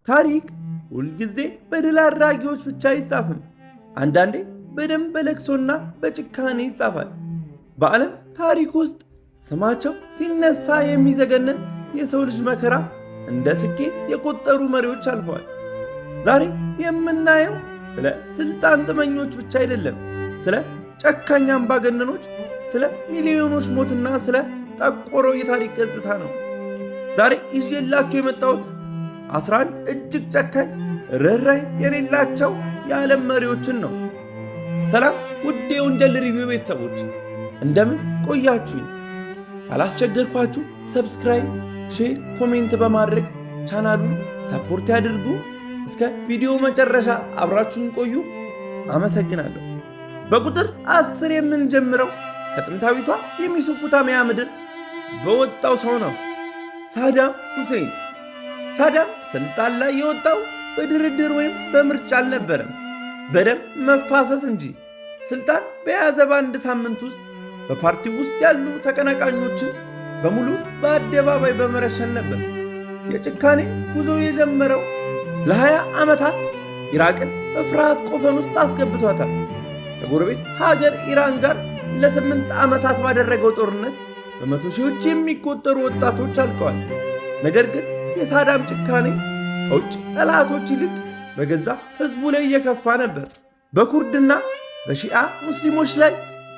ታሪክ ሁልጊዜ በድል አድራጊዎች ብቻ አይጻፍም። አንዳንዴ በደም፣ በለቅሶና በጭካኔ ይጻፋል። በዓለም ታሪክ ውስጥ ስማቸው ሲነሳ የሚዘገንን የሰው ልጅ መከራ እንደ ስኬት የቆጠሩ መሪዎች አልፈዋል። ዛሬ የምናየው ስለ ስልጣን ጥመኞች ብቻ አይደለም፣ ስለ ጨካኝ አምባገነኖች፣ ስለ ሚሊዮኖች ሞትና ስለ ጠቆረው የታሪክ ገጽታ ነው። ዛሬ ይዤላችሁ የመጣሁት 11 እጅግ ጨካኝ፣ ርኅራኄ የሌላቸው የዓለም መሪዎችን ነው። ሰላም ውድ የወንጀል Review ቤተሰቦች፣ እንደምን ቆያችሁኝ? ካላስቸገርኳችሁ subscribe፣ share፣ comment በማድረግ ቻናሉን support ያድርጉ። እስከ ቪዲዮ መጨረሻ አብራችሁን ቆዩ። አመሰግናለሁ። በቁጥር 10 የምንጀምረው ከጥንታዊቷ የሜሶፖታሚያ ምድር በወጣው ሰው ነው፣ ሳዳም ሁሴን። ሳዳም ስልጣን ላይ የወጣው በድርድር ወይም በምርጫ አልነበረም፣ በደም መፋሰስ እንጂ። ስልጣን በያዘ በአንድ ሳምንት ውስጥ በፓርቲው ውስጥ ያሉ ተቀናቃኞችን በሙሉ በአደባባይ በመረሸን ነበር። የጭካኔ ጉዞ የጀመረው ለ20 ዓመታት ኢራቅን በፍርሃት ቆፈን ውስጥ አስገብቷታል። ከጎረቤት ሀገር ኢራን ጋር ለ8 ዓመታት ባደረገው ጦርነት በመቶ ሺዎች የሚቆጠሩ ወጣቶች አልቀዋል። ነገር ግን የሳዳም ጭካኔ ከውጭ ጠላቶች ይልቅ በገዛ ሕዝቡ ላይ እየከፋ ነበር። በኩርድና በሺአ ሙስሊሞች ላይ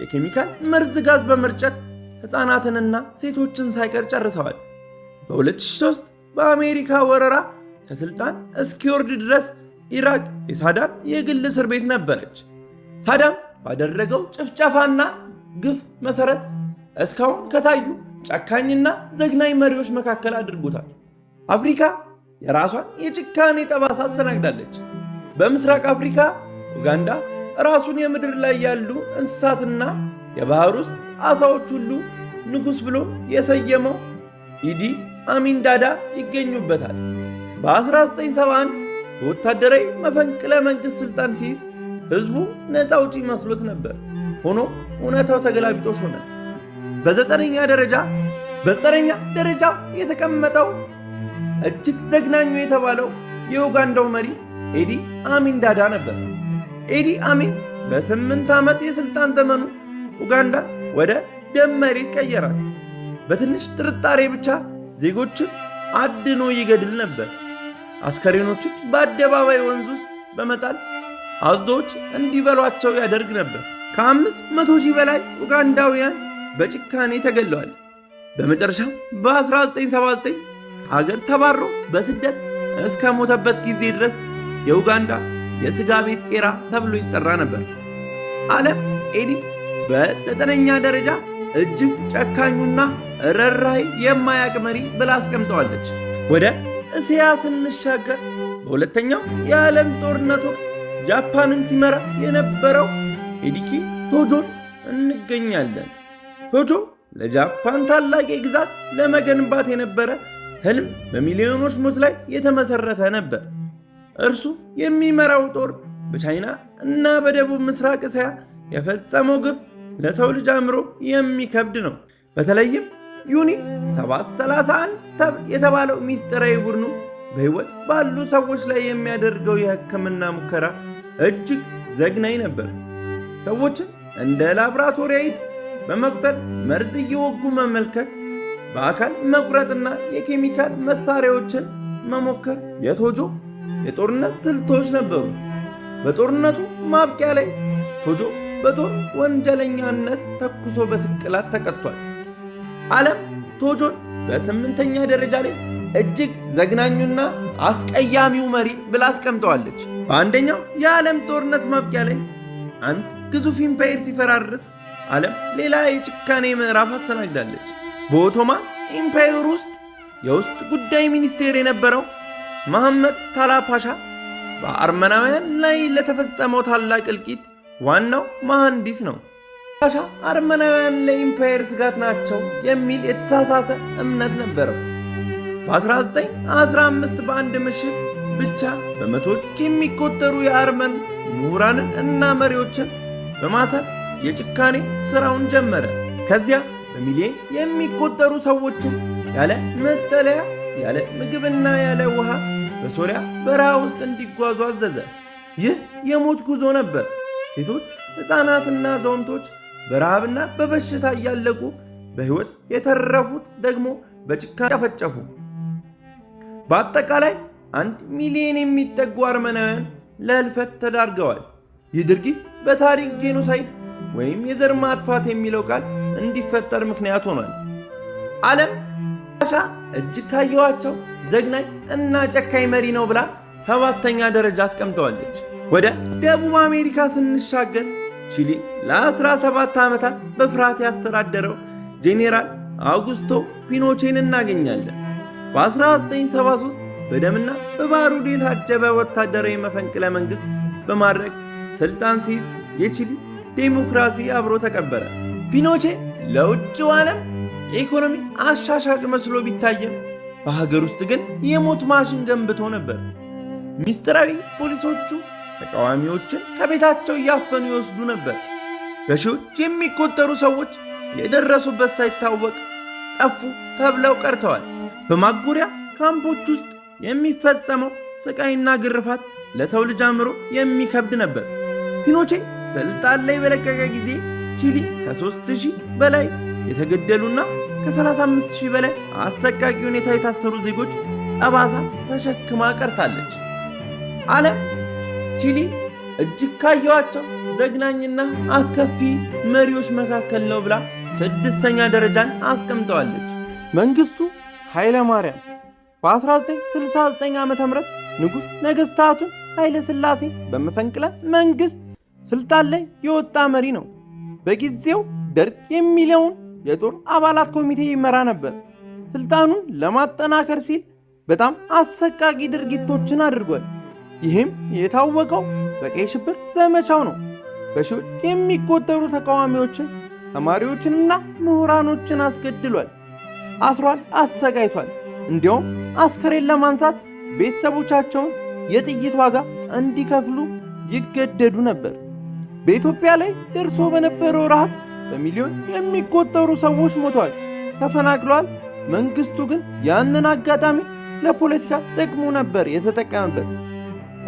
የኬሚካል መርዝ ጋዝ በመርጨት ሕፃናትንና ሴቶችን ሳይቀር ጨርሰዋል። በ2003 በአሜሪካ ወረራ ከስልጣን እስኪወርድ ድረስ ኢራቅ የሳዳም የግል እስር ቤት ነበረች። ሳዳም ባደረገው ጭፍጨፋና ግፍ መሰረት እስካሁን ከታዩ ጨካኝና ዘግናኝ መሪዎች መካከል አድርጎታል። አፍሪካ የራሷን የጭካኔ ጠባሳ አስተናግዳለች። በምስራቅ አፍሪካ ኡጋንዳ ራሱን የምድር ላይ ያሉ እንስሳትና የባህር ውስጥ ዓሣዎች ሁሉ ንጉሥ ብሎ የሰየመው ኢዲ አሚን ዳዳ ይገኙበታል። በ1971 በወታደራዊ መፈንቅለ መንግሥት ሥልጣን ሲይዝ ሕዝቡ ነፃ አውጪ መስሎት ነበር። ሆኖ እውነታው ተገላቢጦሽ ሆነ። በዘጠነኛ ደረጃ የተቀመጠው እጅግ ዘግናኙ የተባለው የኡጋንዳው መሪ ኤዲ አሚን ዳዳ ነበር። ኤዲ አሚን በ8 ዓመት የሥልጣን ዘመኑ ኡጋንዳን ወደ ደም መሬት ቀየራት። በትንሽ ጥርጣሬ ብቻ ዜጎችን አድኖ ይገድል ነበር። አስከሬኖችን በአደባባይ ወንዝ ውስጥ በመጣል አዞዎች እንዲበሏቸው ያደርግ ነበር። ከ500,000 በላይ ኡጋንዳውያን በጭካኔ ተገለዋል። በመጨረሻም በ1979 ከሀገር ተባሮ በስደት እስከ ሞተበት ጊዜ ድረስ የኡጋንዳ የስጋ ቤት ቄራ ተብሎ ይጠራ ነበር። ዓለም ኤዲን በዘጠነኛ ደረጃ እጅግ ጨካኙና ርኅራኄ የማያውቅ መሪ ብላ አስቀምጠዋለች። ወደ እስያ ስንሻገር በሁለተኛው የዓለም ጦርነት ወቅት ጃፓንን ሲመራ የነበረው ሂዴኪ ቶጆን እንገኛለን። ቶጆ ለጃፓን ታላቅ ግዛት ለመገንባት የነበረ ህልም በሚሊዮኖች ሞት ላይ የተመሰረተ ነበር። እርሱ የሚመራው ጦር በቻይና እና በደቡብ ምስራቅ እስያ የፈጸመው ግፍ ለሰው ልጅ አእምሮ የሚከብድ ነው። በተለይም Unit 731 የተባለው ሚስጥራዊ ቡድኑ በሕይወት ባሉ ሰዎች ላይ የሚያደርገው የሕክምና ሙከራ እጅግ ዘግናኝ ነበር። ሰዎችን እንደ ላብራቶሪ አይጥ በመቁጠር መርዝ እየወጉ መመልከት፣ በአካል መቁረጥና የኬሚካል መሳሪያዎችን መሞከር የቶጆ የጦርነት ስልቶች ነበሩ። በጦርነቱ ማብቂያ ላይ ቶጆ በጦር ወንጀለኛነት ተከሶ በስቅላት ተቀጥቷል። ዓለም ቶጆን በስምንተኛ ደረጃ ላይ እጅግ ዘግናኙና አስቀያሚው መሪ ብላ አስቀምጠዋለች። በአንደኛው የዓለም ጦርነት ማብቂያ ላይ አንድ ግዙፍ empire ሲፈራርስ ዓለም ሌላ የጭካኔ ምዕራፍ አስተናግዳለች። በኦቶማን Empire ውስጥ የውስጥ ጉዳይ ሚኒስቴር የነበረው መሐመድ ታላ ፓሻ በአርመናውያን ላይ ለተፈጸመው ታላቅ እልቂት ዋናው መሐንዲስ ነው። ፓሻ አርመናውያን ለ empire ስጋት ናቸው የሚል የተሳሳተ እምነት ነበረው። በ1915 በአንድ ምሽት ብቻ በመቶዎች የሚቆጠሩ የአርመን ምሁራንን እና መሪዎችን በማሰር የጭካኔ ሥራውን ጀመረ። ከዚያ በሚሊዮን የሚቆጠሩ ሰዎችን ያለ መጠለያ፣ ያለ ምግብና ያለ ውሃ በሶሪያ በረሃ ውስጥ እንዲጓዙ አዘዘ። ይህ የሞት ጉዞ ነበር። ሴቶች፣ ሕፃናትና አዛውንቶች በረሃብና በበሽታ እያለቁ፣ በሕይወት የተረፉት ደግሞ በጭካኔ ጨፈጨፉ። በአጠቃላይ 1 ሚሊዮን የሚጠጉ አርመናውያን ለህልፈት ተዳርገዋል። ይህ ድርጊት በታሪክ genocide ወይም የዘር ማጥፋት የሚለው ቃል እንዲፈጠር ምክንያት ሆኗል። ዓለም ሻ እጅግ ካየኋቸው ዘግናኝ እና ጨካኝ መሪ ነው ብላ ሰባተኛ ደረጃ አስቀምጠዋለች። ወደ ደቡብ አሜሪካ ስንሻገር ቺሊ ለ17 ዓመታት በፍርሃት ያስተዳደረው ጄኔራል አውጉስቶ ፒኖቼን እናገኛለን። በ1973 በደምና በባሩድ የታጀበ ወታደራዊ መፈንቅለ መንግሥት በማድረግ ስልጣን ሲይዝ የቺሊ ዴሞክራሲ አብሮ ተቀበረ። ፒኖቼ ለውጭው ዓለም የኢኮኖሚ አሻሻጭ መስሎ ቢታየም በሀገር ውስጥ ግን የሞት ማሽን ገንብቶ ነበር። ሚስጥራዊ ፖሊሶቹ ተቃዋሚዎችን ከቤታቸው እያፈኑ ይወስዱ ነበር። በሺዎች የሚቆጠሩ ሰዎች የደረሱበት ሳይታወቅ ጠፉ ተብለው ቀርተዋል። በማጎሪያ ካምፖች ውስጥ የሚፈጸመው ስቃይና ግርፋት ለሰው ልጅ አእምሮ የሚከብድ ነበር። ፒኖቼ ስልጣን ላይ በለቀቀ ጊዜ ቺሊ ከ3000 በላይ የተገደሉና ከ35,000 በላይ አሰቃቂ ሁኔታ የታሰሩ ዜጎች ጠባሳ ተሸክማ ቀርታለች። ዓለም ቺሊ እጅግ ካየኋቸው ዘግናኝና አስከፊ መሪዎች መካከል ነው ብላ ስድስተኛ ደረጃን አስቀምጠዋለች። መንግስቱ ኃይለ ማርያም በ1969 ዓ.ም ንጉሥ ነገሥታቱን ኃይለ ሥላሴ በመፈንቅለ መንግሥት ስልጣን ላይ የወጣ መሪ ነው። በጊዜው ደርግ የሚለውን የጦር አባላት ኮሚቴ ይመራ ነበር። ስልጣኑን ለማጠናከር ሲል በጣም አሰቃቂ ድርጊቶችን አድርጓል። ይህም የታወቀው በቀይ ሽብር ዘመቻው ነው። በሺዎች የሚቆጠሩ ተቃዋሚዎችን፣ ተማሪዎችንና ምሁራኖችን አስገድሏል፣ አስሯል፣ አሰቃይቷል። እንዲያውም አስከሬን ለማንሳት ቤተሰቦቻቸውን የጥይት ዋጋ እንዲከፍሉ ይገደዱ ነበር። በኢትዮጵያ ላይ ደርሶ በነበረው ረሃብ በሚሊዮን የሚቆጠሩ ሰዎች ሞተዋል፣ ተፈናቅለዋል። መንግስቱ ግን ያንን አጋጣሚ ለፖለቲካ ጥቅሙ ነበር የተጠቀመበት።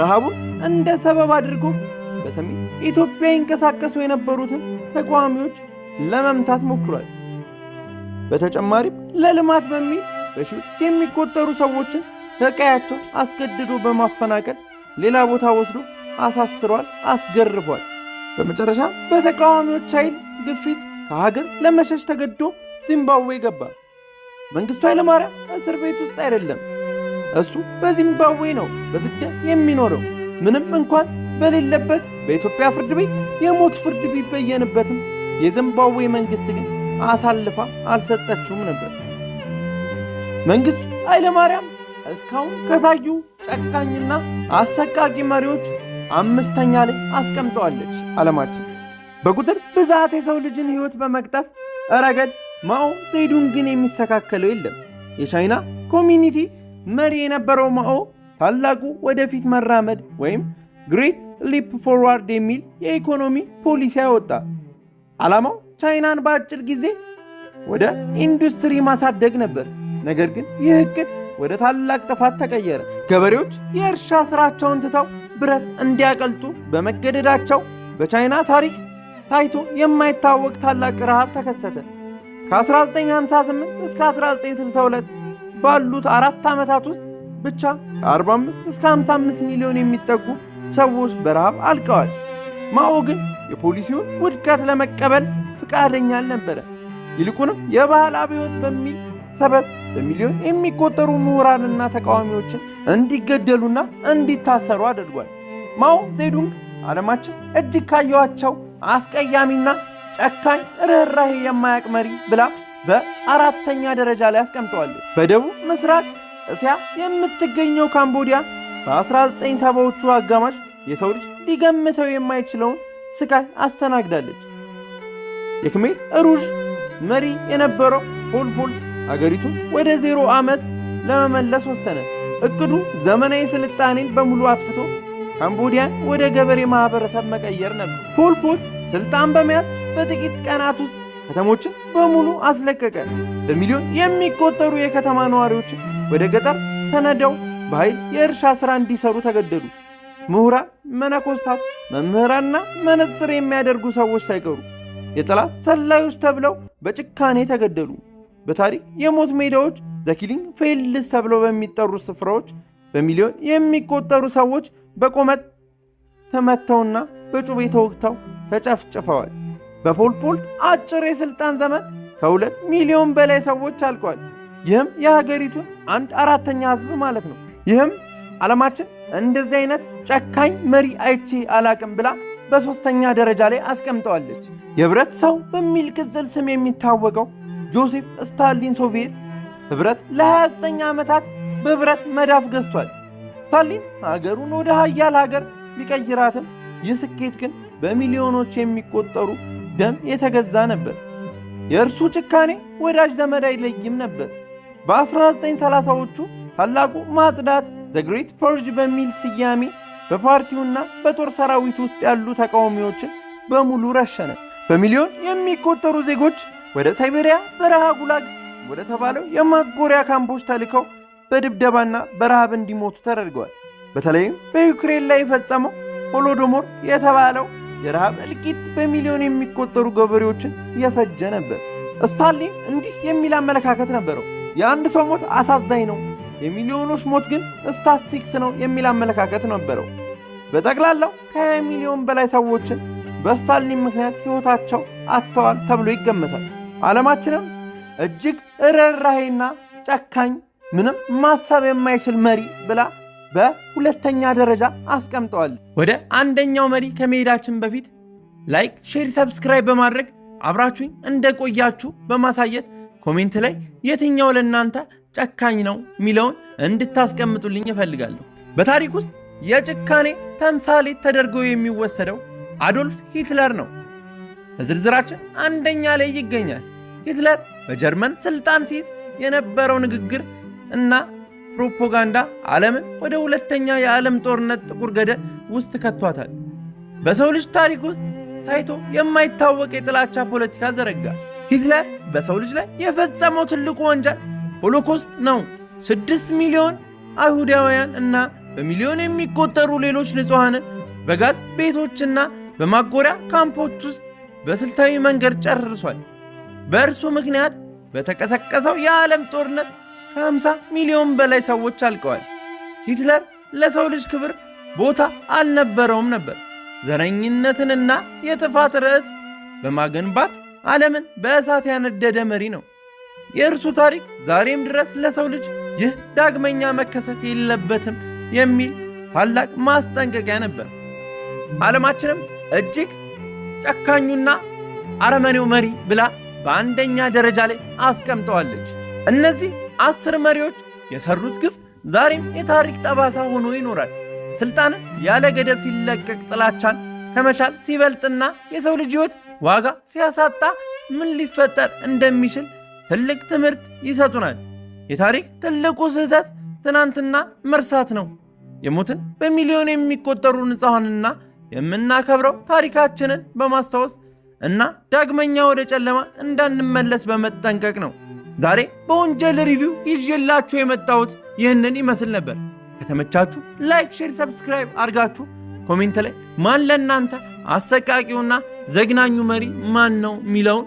ረሃቡን እንደ ሰበብ አድርጎ በሰሜን ኢትዮጵያ ይንቀሳቀሱ የነበሩትን ተቃዋሚዎች ለመምታት ሞክሯል። በተጨማሪም ለልማት በሚል በሺዎች የሚቆጠሩ ሰዎችን ከቀያቸው አስገድዶ በማፈናቀል ሌላ ቦታ ወስዶ አሳስሯል፣ አስገርፏል። በመጨረሻ በተቃዋሚዎች ኃይል ግፊት ከሀገር ለመሸሽ ተገዶ ዚምባብዌ ገባ። መንግስቱ ኃይለማርያም እስር ቤት ውስጥ አይደለም፣ እሱ በዚምባብዌ ነው በስደት የሚኖረው። ምንም እንኳን በሌለበት በኢትዮጵያ ፍርድ ቤት የሞት ፍርድ ቢበየንበትም የዚምባብዌ መንግስት ግን አሳልፋ አልሰጠችውም ነበር። መንግስቱ ኃይለማርያም እስካሁን ከታዩ ጨካኝና አሰቃቂ መሪዎች አምስተኛ ላይ አስቀምጠዋለች ዓለማችን። በቁጥር ብዛት የሰው ልጅን ሕይወት በመቅጠፍ ረገድ ማኦ ዜዱንግን የሚስተካከለው የለም። የቻይና ኮሚኒቲ መሪ የነበረው ማኦ ታላቁ ወደፊት መራመድ ወይም Great Leap Forward የሚል የኢኮኖሚ ፖሊሲ አወጣ። ዓላማው ቻይናን በአጭር ጊዜ ወደ ኢንዱስትሪ ማሳደግ ነበር። ነገር ግን ይህ እቅድ ወደ ታላቅ ጥፋት ተቀየረ። ገበሬዎች የእርሻ ስራቸውን ትተው ብረት እንዲያቀልጡ በመገደዳቸው በቻይና ታሪክ ታይቶ የማይታወቅ ታላቅ ረሃብ ተከሰተ። ከ1958 እስከ 1962 ባሉት 4 ዓመታት ውስጥ ብቻ ከ45 እስከ 55 ሚሊዮን የሚጠጉ ሰዎች በረሃብ አልቀዋል። ማኦ ግን የፖሊሲውን ውድቀት ለመቀበል ፍቃደኛ አልነበረ። ይልቁንም የባህል አብዮት በሚል ሰበብ በሚሊዮን የሚቆጠሩ ምሁራንና ተቃዋሚዎችን እንዲገደሉና እንዲታሰሩ አድርጓል። ማኦ ዜዱንግ ዓለማችን እጅግ ካየኋቸው አስቀያሚና ጨካኝ ርኅራሄ የማያውቅ መሪ ብላ በአራተኛ ደረጃ ላይ አስቀምጠዋለች። በደቡብ ምስራቅ እስያ የምትገኘው ካምቦዲያ በ1970ዎቹ አጋማሽ የሰው ልጅ ሊገምተው የማይችለውን ስቃይ አስተናግዳለች። የክሜር ሩዥ መሪ የነበረው ፖል ፖት አገሪቱን ወደ 0 ዓመት ለመመለስ ወሰነ። እቅዱ ዘመናዊ ስልጣኔን በሙሉ አጥፍቶ ካምቦዲያን ወደ ገበሬ ማህበረሰብ መቀየር ነበር። ፖል ፖት ስልጣን በመያዝ በጥቂት ቀናት ውስጥ ከተሞችን በሙሉ አስለቀቀ። በሚሊዮን የሚቆጠሩ የከተማ ነዋሪዎችን ወደ ገጠር ተነደው በኃይል የእርሻ ሥራ እንዲሰሩ ተገደዱ። ምሁራን፣ መነኮሳት፣ መምህራንና መነጽር የሚያደርጉ ሰዎች ሳይቀሩ የጠላት ሰላዮች ተብለው በጭካኔ ተገደሉ። በታሪክ የሞት ሜዳዎች the killing fields ተብለው በሚጠሩ ስፍራዎች በሚሊዮን የሚቆጠሩ ሰዎች በቆመጥ ተመተውና በጩቤ ተወግተው ተጨፍጭፈዋል። በፖልፖት አጭር የሥልጣን ዘመን ከ2 ሚሊዮን በላይ ሰዎች አልቀዋል። ይህም የሀገሪቱን አንድ አራተኛ ሕዝብ ማለት ነው። ይህም ዓለማችን እንደዚህ አይነት ጨካኝ መሪ አይቼ አላቅም ብላ በሦስተኛ ደረጃ ላይ አስቀምጠዋለች። የብረት ሰው በሚል ቅጽል ስም የሚታወቀው ጆሴፍ ስታሊን ሶቪየት ኅብረት ለ29 ዓመታት በብረት መዳፍ ገዝቷል። ስታሊን ሀገሩን ወደ ሀያል ሀገር ቢቀይራትም ይህ ስኬት ግን በሚሊዮኖች የሚቆጠሩ ደም የተገዛ ነበር። የእርሱ ጭካኔ ወዳጅ ዘመድ አይለይም ነበር። በ1930ዎቹ ታላቁ ማጽዳት the Great Purge በሚል ስያሜ በፓርቲውና በጦር ሰራዊት ውስጥ ያሉ ተቃዋሚዎችን በሙሉ ረሸነ። በሚሊዮን የሚቆጠሩ ዜጎች ወደ ሳይቤሪያ በረሃ ጉላግ ወደ ተባለው የማጎሪያ ካምፖች ተልከው በድብደባና በረሃብ እንዲሞቱ ተደርገዋል። በተለይም በዩክሬን ላይ የፈጸመው ሆሎዶሞር የተባለው የረሃብ እልቂት በሚሊዮን የሚቆጠሩ ገበሬዎችን የፈጀ ነበር። ስታሊን እንዲህ የሚል አመለካከት ነበረው። የአንድ ሰው ሞት አሳዛኝ ነው፣ የሚሊዮኖች ሞት ግን ስታስቲክስ ነው የሚል አመለካከት ነበረው። በጠቅላላው ከ20 ሚሊዮን በላይ ሰዎችን በስታሊን ምክንያት ሕይወታቸው አጥተዋል ተብሎ ይገመታል። ዓለማችንም እጅግ ርኅራሄና ጨካኝ፣ ምንም ማሰብ የማይችል መሪ ብላ በሁለተኛ ደረጃ አስቀምጠዋል። ወደ አንደኛው መሪ ከመሄዳችን በፊት like፣ share፣ subscribe በማድረግ አብራችሁኝ እንደቆያችሁ በማሳየት comment ላይ የትኛው ለእናንተ ጨካኝ ነው የሚለውን እንድታስቀምጡልኝ እፈልጋለሁ። በታሪክ ውስጥ የጭካኔ ተምሳሌት ተደርጎ የሚወሰደው አዶልፍ ሂትለር ነው። በዝርዝራችን አንደኛ ላይ ይገኛል። ሂትለር በጀርመን ስልጣን ሲይዝ የነበረው ንግግር እና ፕሮፓጋንዳ ዓለምን ወደ ሁለተኛ የዓለም ጦርነት ጥቁር ገደል ውስጥ ከቷታል። በሰው ልጅ ታሪክ ውስጥ ታይቶ የማይታወቅ የጥላቻ ፖለቲካ ዘረጋ። ሂትለር በሰው ልጅ ላይ የፈጸመው ትልቁ ወንጀል ሆሎኮስት ነው። 6 ሚሊዮን አይሁዳውያን እና በሚሊዮን የሚቆጠሩ ሌሎች ንጹሐንን በጋዝ ቤቶችና በማጎሪያ ካምፖች ውስጥ በስልታዊ መንገድ ጨርሷል። በእርሱ ምክንያት በተቀሰቀሰው የዓለም ጦርነት ከ50 ሚሊዮን በላይ ሰዎች አልቀዋል። ሂትለር ለሰው ልጅ ክብር ቦታ አልነበረውም ነበር። ዘረኝነትንና የጥፋት ርዕት በማገንባት ዓለምን በእሳት ያነደደ መሪ ነው። የእርሱ ታሪክ ዛሬም ድረስ ለሰው ልጅ ይህ ዳግመኛ መከሰት የለበትም የሚል ታላቅ ማስጠንቀቂያ ነበር። ዓለማችንም እጅግ ጨካኙና አረመኔው መሪ ብላ በአንደኛ ደረጃ ላይ አስቀምጠዋለች። እነዚህ 10 መሪዎች የሰሩት ግፍ ዛሬም የታሪክ ጠባሳ ሆኖ ይኖራል። ስልጣንን ያለ ገደብ ሲለቀቅ፣ ጥላቻን ከመቻል ሲበልጥና የሰው ልጅ ሕይወት ዋጋ ሲያሳጣ ምን ሊፈጠር እንደሚችል ትልቅ ትምህርት ይሰጡናል። የታሪክ ትልቁ ስህተት ትናንትና መርሳት ነው። የሞትን በሚሊዮን የሚቆጠሩ ንጹሐንና የምናከብረው ታሪካችንን በማስታወስ እና ዳግመኛ ወደ ጨለማ እንዳንመለስ በመጠንቀቅ ነው። ዛሬ በወንጀል review ይዤላችሁ የመጣሁት ይህንን ይመስል ነበር። ከተመቻችሁ like፣ share፣ subscribe አድርጋችሁ comment ላይ ማን ለእናንተ አሰቃቂውና ዘግናኙ መሪ ማን ነው የሚለውን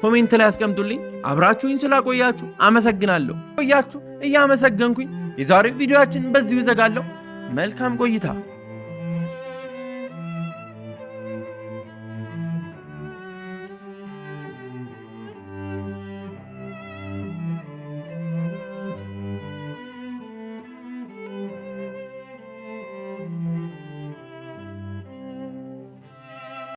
comment ላይ አስቀምጡልኝ። አብራችሁኝ ስላቆያችሁ አመሰግናለሁ። ቆያችሁ እያመሰገንኩኝ የዛሬው ቪዲዮአችን በዚሁ እዘጋለሁ። መልካም ቆይታ።